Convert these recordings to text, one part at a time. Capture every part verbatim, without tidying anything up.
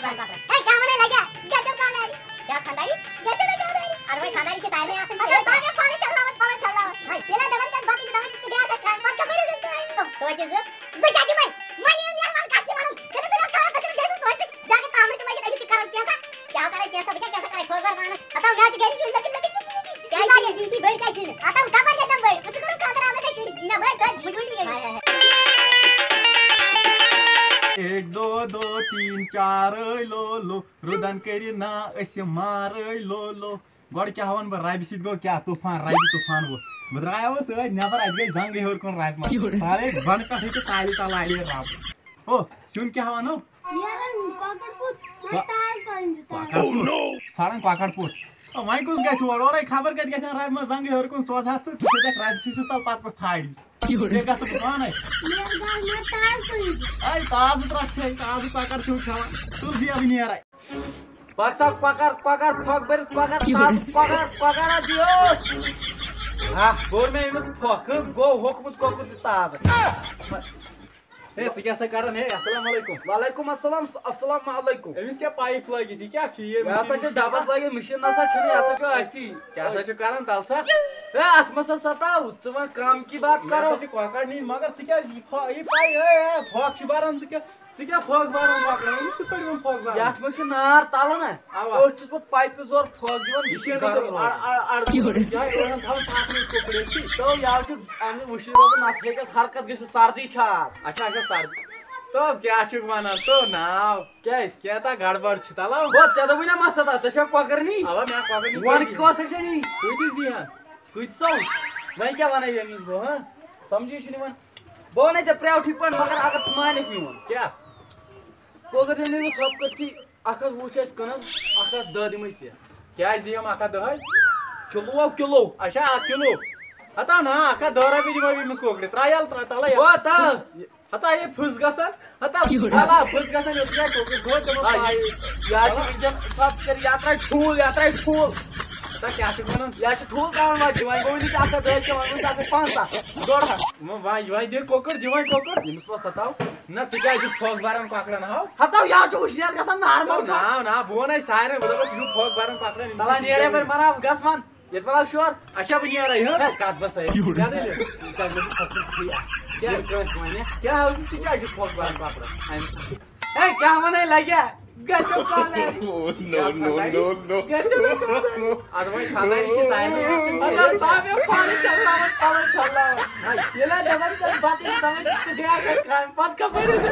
ہے، کیٛاہ وَنان لَگیا؟ گژھو خانٛداری۔ کیٛاہ خانٛداری؟ گژھو نہٕ خانٛداری۔ اَدٕ وۄنۍ خانٛداری چھِ سارنٕے آسان۔ اَدٕ سۄ گٔے پانہٕ چھَلناوان، پَلو چھَلناوان۔ ہے۔ ییٚلہِ نہٕ دَپان چھَس بَتہٕ تہِ دَپان چھِ، ژٕ بیٚہہ اَتھ خانٛدارَس، پَتہٕ کَپٲرۍ یِیَس خانٛداری؟ توتہِ زٕ۔ زٕ کیٛاہ دِمَے؟ وۄنۍ یِم مےٚ وَن کَتھ چھِ وَنُن۔ ییٚلہِ ژٕ مےٚ خانٛدار، ژٕ چھُکھ بیٚیہِ سُہ سوچ تہٕ بیٛاکھ تامَتھ چھِ لٲگِتھ، أمِس تہِ کَرَن کینٛژھا۔ کیٛاہ کَرَے کینٛژھا؟ بہٕ کیٛاہ کینٛژھا کَرَے؟ کھوژ بَر پانَس۔ ہَتاو مےٚ چھِ گَرِ شُرۍ لۄکٕٹۍ لۄکٕٹۍ۔ کیٛازِ یہِ یہِ بٔڑۍ کیٛازِ چھِنہٕ؟ ہَتاو کَپٲرۍ گژھِ مےٚ بٔڑۍ؟ وۄنۍ چھُ کَرُن خانٛدر آز اَسہِ شُرۍ۔ مےٚ بٔڑۍ توتہِ مُشکِل گٔے۔ ایک دو دو تین چار ٲے لو لو، رُدن کٔرِو نا أسۍ مار ٲے لو لو۔ گۄڈٕ کیٛاہ وَنہٕ بہٕ، رَبہِ سۭتۍ گوٚو کیٛاہ طوٗفان، رَبہِ طوٗفان گوٚو۔ بہٕ درٛایاوُس سۭتۍ نٮ۪بر، اَتہِ گٔے زنٛگہٕ ہیوٚر کُن رَبہِ منٛز۔ تَلے بۄنہٕ پٮ۪ٹھٕے تہٕ تالہِ تَل آڑے رَب۔ ہو، سیُن کیٛاہ وَنو؟ نیران کۄکر پوٗت، ژھانٛڈ کو-، تاج کَرٕنۍ زِ تاج۔ کۄکر پوٗت۔ ژھانٛڈان کۄکر پوٗت۔ او، وۄنۍ کُس گژھِ اور؟ اورے خبر کَتہِ گژھن رَبہِ منٛز زنٛگہٕ ہیوٚر کُن سوزٕ ہَتھ تہٕ ژٕ چھَکھ رَبہِ فِشِس تَل پَتہٕ کُس ژھانٛڈِ۔ تیٚلہِ گژھٕ بہٕ پانَے۔ مےٚ گژھِ مےٚ تاج کَرٕنۍ زِ۔ اَے، تازٕ ترٛکھ چھے، تازٕ کۄکر چھِو کھٮ۪وان۔ تُل بیٚہہ، بہٕ نیرَے۔ پَک سا کۄکر، کۄکر، پھۄکھ بٔرِتھ کۄکر، تازٕ کۄکر، کۄکر ہا دِیو۔ ہَس کوٚر مےٚ أمِس پھۄکھ، گوٚو ہوٚکھمُت کۄکُر تہِ تازٕ۔ ہے، ژٕ کیٛاہ سا کران؟ ہے، السلام علیکم۔ وعلیکم السلام، السلام علیکم۔ أمِس کیٛاہ پایپ لٲگِتھ؟ یہِ کیٛاہ چھُ یہِ؟ یہِ ہسا چھِ ڈبس لٲگِتھ، مِشیٖن نسا چھِنہٕ، یہِ ہسا چھُ أتھی۔ کیٛاہ سا چھُ کران تَلہٕ سا؟ ہے، اتھ منٛز ہسا تاو، ژٕ وَن کام کی بات مےٚ ہسا کرو۔ چھِ کۄکر نِنۍ، مگر ژٕ کیٛازِ یہِ پھۄ-، یہِ پایپ، ہے، ہے، پھۄکھ چھُ بران، ژٕ کیٛاہ، ژٕ کیٛاہ پھۄکھ بران کۄکرن؟ أمِس کِتھ پٲٹھۍ ووٚن پھۄکھ بران؟ یتھ منٛز چھُ نار تَلہٕ نا۔ اوا۔ أتھۍ چھُس بہٕ پایپہِ زور پھۄکھ دِوان، یہِ یہِ چھُ چھُ گرم روزان۔ اَڑ-، اَڑ-، اَڑ-، یہِ چھُ ہیٚکان تھاوُن پاکنٕے کۄکُر ییٚتھی۔ تو یَوٕ چھُ اَمہِ وٕشِنۍ روزان، نَتہٕ ہیٚکٮ۪س ہر کَتھ گٔژھِتھ، سردی چھِ آز۔ اچھا، اچھا، سردی۔ تو کیٛاہ چھُکھ وَنان؟ تو ناو۔ کیٛازِ؟ کینٛہہ تا گڑبڑ چھِ، تَلو۔ گوٚو، ژےٚ دوٚپُے نا مَسا تَتھ، ژےٚ چھےٚ کۄکر نِنۍ؟ اَوا، مےٚ کۄکر نِنۍ۔ وَن کٔہۍ کۄس اَکھ چھےٚ نِنۍ؟ کۭتِس دی ہَن؟ کۭتِس ژَو؟ وۄنۍ کیٛاہ وَنَے ییٚمِس بہٕ، ہہ؟ سَمجھی چھُنہٕ یِوان۔ بہٕ وَنَے ژےٚ پرٛیوٹھٕے پٲٹھۍ، مگر اگر ژٕ مانَکھ میون۔ کیٛاہ؟ کۄکر چھےٚ نِنۍ ژھۄپہٕ کٔرتھی۔ اکھ ہتھ وُہ چھِ أسۍ کٕنان، اکھ ہتھ دَہ دِمَے ژےٚ۔ کیٛازِ دِیِم اکھ ہتھ دَہ؟ Kilo, kilo. اچھا، اکھ کِلوٗ۔ ہتا نا، اکھ ہتھ دَہ رۄپیہِ دِمَے بہٕ أمِس کۄکرِ۔ ترٛاو یَلہٕ، ترٛاو تَلَے یَلہٕ۔ وَ تا۔ ہتا یہِ پھٕس گژھان، ہتا یورٕ۔ وَلا پھٕس گژھان، یوٚت کیٛاہ کۄکُر تھوٚو تِمو آ، پایہِ۔ یا چھِ وٕنکٮ۪ن ژھۄپہٕ کٔرِتھ، یا ترٛاوِ ٹھوٗل، یا ترٛاوِ ٹھوٗل۔ ہتا کیٛاہ چھُکھ وَنان؟ یا چھِ ٹھوٗل ترٛاوان وَتہِ، وۄنۍ گوٚو نہٕ ژےٚ اَکھ ہَتھ دَہ کینٛہہ، وۄنۍ گوٚو ژےٚ اَکھ ہَتھ پنٛژاہ، ڈۄڈ ہَتھ۔ وۄنۍ، وۄنۍ، وۄنۍ دِ کۄکُر، دِ وۄنۍ کۄکُر۔ ییٚمِس ما سَتاو؟ نہ، ژٕ کیٛازِ چھُکھ پھۄکھ بَران کۄکرَن ہاو؟ ہَتاو، یہِ حظ چھُ وٕشنیر گژھان، نارمل چھُ۔ نا، نا، بہٕ وَنَے سارنٕے، بہٕ دَپَکھ، یہِ چھُ پھۄکھ بَران کۄکرَن، أمِس تَلہ چھُ نیرے وٕشنیر۔ وۄنۍ مَران، گژھ وَن، ییٚتہِ وَلہٕ شور۔ اچھا، بہٕ نیرَے، ہہ؟ ہے، کَتھ بَسَے؟ کیٛاہ دٔلیٖل؟ ژٕ، ژٕ، ژٕ، ژٕ، ژٕ، ژٕ، کیٛاہ؟ یہِ کٲنٛسہِ وَنہِ؟ کیٛاہ حظ، ژٕ کیٛازِ چھُکھ پھۄکھ بَران کۄکرَن؟ اَمہِ سۭتۍ چھُ ہے، کیٛاہ وَنَے لَگیا؟ گژھو خانٛداری۔ Oh, no, no, no, no. گژھو خانٛداری۔ گژھو نہٕ خانٛداری۔ خانٛداری چھِ سارنٕے آسان۔ مطلب، صاحب، یہِ پانہٕ چھَلناوان، پَلو چھَلناوان۔ ییٚلہِ اَتھ دَپان چھَس، بَتہٕ یُس دَپان چھِ، ژٕ بیٚہہ اَتھ کامہِ، پَتہٕ کَپٲرۍ یِکھ؟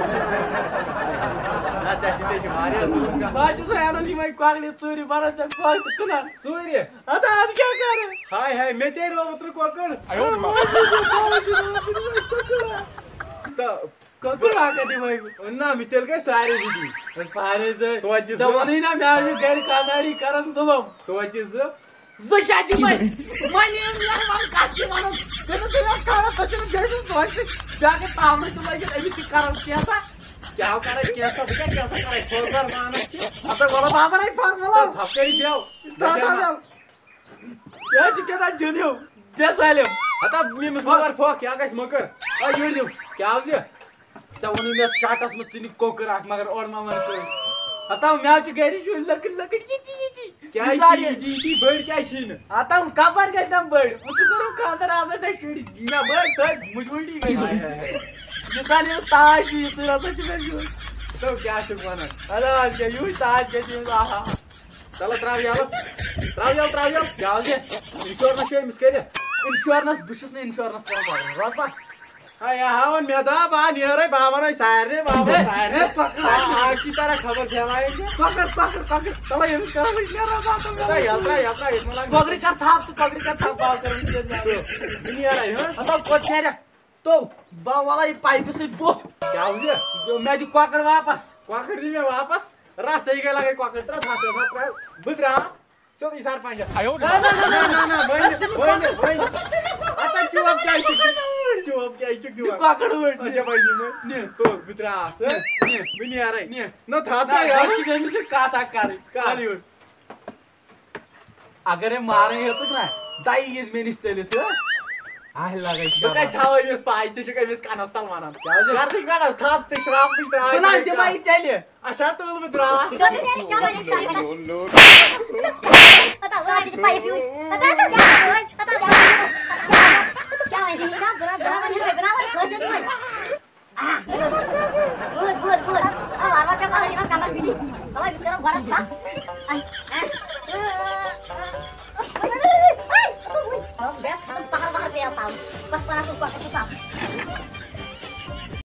نہ، ژےٚ سۭتۍ چھِ واریاہ ظُلُم گژھان۔ بہٕ حظ چھُس وۄنۍ اَنان یِمَے کۄکرِ ژوٗرِ، بَران چھَکھ پھۄکھ تہٕ کٕنان۔ ژوٗرِ؟ اَدٕ اَدٕ کیٛاہ کَرٕ؟ ہاے ہاے، مےٚ تہِ روو اوترٕ کۄکُر۔ اَیو ما۔ تہٕ کۄکُر اکھ ہا دِمے بہٕ۔ نہ، مےٚ تیٚلہِ گٔے سارے زٕ دِنۍ۔ سارے زٕ۔ توتہِ ژےٚ زٕ۔ ووٚنُے نا، مےٚ حظ چھُ گرِ خانٛداری کران ظُلُم۔ توتہِ زٕ۔ زٕ کیٛاہ دِمے؟ وۄنۍ یِم مےٚ وَن کَتھ چھِ وَنان۔ ییٚلہِ ژٕ مےٚ کَرَکھ، تۄہہِ چھُنہٕ بیٚیہِ سُنٛد سونٛچنٕے۔ بیٛاکھ گٔے تاونٕے چھُ لٲگِتھ، أمِس تہِ کَرو کینٛژھا۔ کیٛاہ کَرَے کینٛژھا؟ بہٕ کیٛاہ کینٛژھا کَرَے؟ کھوژ بار پانَس تہِ۔ ہَتہٕ وَلہٕ بابا رَے پھَکھ وَلہٕ۔ تہٕ ژھۄپہٕ کٔرِتھ بیٚہو۔ تہٕ ہَتہٕ وَلہٕ۔ یہِ حظ چھِ کیٛاہ تام جِن ہیوٗ، بے سالم۔ ہتا مےٚ أمِس مگر پھۄکھ، کیٛاہ گژھِ مٔکٕر؟ آ، یورٕ یِم۔ کیٛاہ حظ یہِ؟ ژےٚ ووٚنُے مےٚ شاٹس منٛز ژٕ نہِ کۄکُر اکھ، مگر اورٕ ما وَنہٕ کٲنٛسہِ۔ ہتا مےٚ حظ چھِ گرِ شُرۍ لۄکٕٹۍ لۄکٕٹۍ یِتی یِتی۔ کیٛاہ بِچارِ۔ یِتی یِتی یِتی؟ بٔڑۍ کیٛازِ چھِی نہٕ؟ ہتا کَپٲرۍ گژھِ نا بٔڑۍ؟ وۄنۍ چھُ کوٚرُم خانٛدر، آز ٲسۍ تَتہِ شُرۍ۔ مےٚ بٔڑۍ تٔتۍ مُجہِ وُلٹی گٔے۔ ہاے، ہاے، ہاے۔ ییٖژاہ نہٕ أمِس تاج چھِ، ییٖژٕے ہسا چھِ مےٚ شُرۍ۔ تو کیٛاہ چھُکھ وَنان؟ اَدٕ حظ کیٛاہ، یوٗت تاج کیٛاہ چھِ أمِس؟ آہا۔ تَلہٕ ترٛاو یَلہٕ۔ ترٛاو یَلہٕ، ترٛاو یَلہٕ۔ کیٛاہ حظ یہِ؟ اِنشورنَس چھُ أمِس کٔرِتھ؟ اِنشورنَس، بہٕ چھُس نہٕ اِنشورنَس کَران پَگاہ۔ روز پَکھ۔ ہاے، ہاے، ہاوَن مےٚ دَب، آ، نیرَے، بہٕ ہاوَن وۄنۍ سارنٕے، بہٕ ہاوَن ہے، سارنٕے۔ ہے، کۄکر۔ آ، آ، کی طرح خبر پھیلایے کہِ۔ کۄکر، کۄکر، کۄکر۔ تَلہٕ أمِس کَرو وٕنۍ نیران زاتَن۔ تہٕ یَلہٕ ترٛاو، یَلہٕ ترٛاو، ییٚتہِ مہ لَگہِ۔ کۄکرِ کَر تھَپھ ژٕ، کۄکرِ کَر تھَپھ، بہٕ ہاو کَران ییٚتہِ نیران۔ تہٕ بہٕ نیرَے، ہہ؟ مطلب، کوٚت نیرَکھ؟ تو، بہٕ وَلَے پایپہِ سۭتۍ بُتھ۔ کیٛاہ حظ یہِ؟ مےٚ دِ کۄکر واپس۔ کۄکر دِ مےٚ واپس؟ رَس، یہِ گٔے لَگے کۄکر، ترٛاو تھَپھ، ترٛاو، ترٛاو۔ بہٕ درٛاس سیوٚدُے سَر پنٛجس۔ آیو نہ، نہ، نہ، نہ، نہ، وۄنۍ نہٕ، وۄنۍ نہٕ، وۄنۍ نہٕ۔ ہتا چوب کیٛازِ چھُکھ دِوان؟ چوب کیٛازِ چھُکھ دِوان؟ یہِ کۄکر وٲٹۍ۔ اچھا، وۄنۍ نِمہٕ۔ نہِ۔ تو، بہٕ درٛاس، ہہ؟ نہِ۔ بہٕ نیرَے۔ نہِ۔ نہ، تھَپھ نہ، ترٛاو یَلہٕ۔ وۄنۍ چھِ مےٚ أمِس سۭتۍ کَتھ اَکھ کَرٕنۍ۔ کَر؟ وَلہٕ یوٗرۍ۔ اگرے مارٕنۍ ہیٚژٕکھ نا، دَیہِ یِیٖز مےٚ نِش ژٔلِتھ، ہہ؟ آہ لگے بہٕ کتہِ تھاوٕ أمِس پاے؟ ژٕ چھُکھ أمِس کنس تل ونان؟ کیٛاہ حظ چھُ؟ گردٕنۍ گڑس تھپھ تہٕ شراپٕچ ترٛاو۔ بہٕ نہ دِمے تیٚلہِ۔ اچھا، تُل بہٕ درٛاس۔ ژٕ تہِ نیرِ کیٛاہ وَنہِ؟ پتہ لٲج یہِ پایپ یوٗز۔ پتہ تہٕ کیٛاہ؟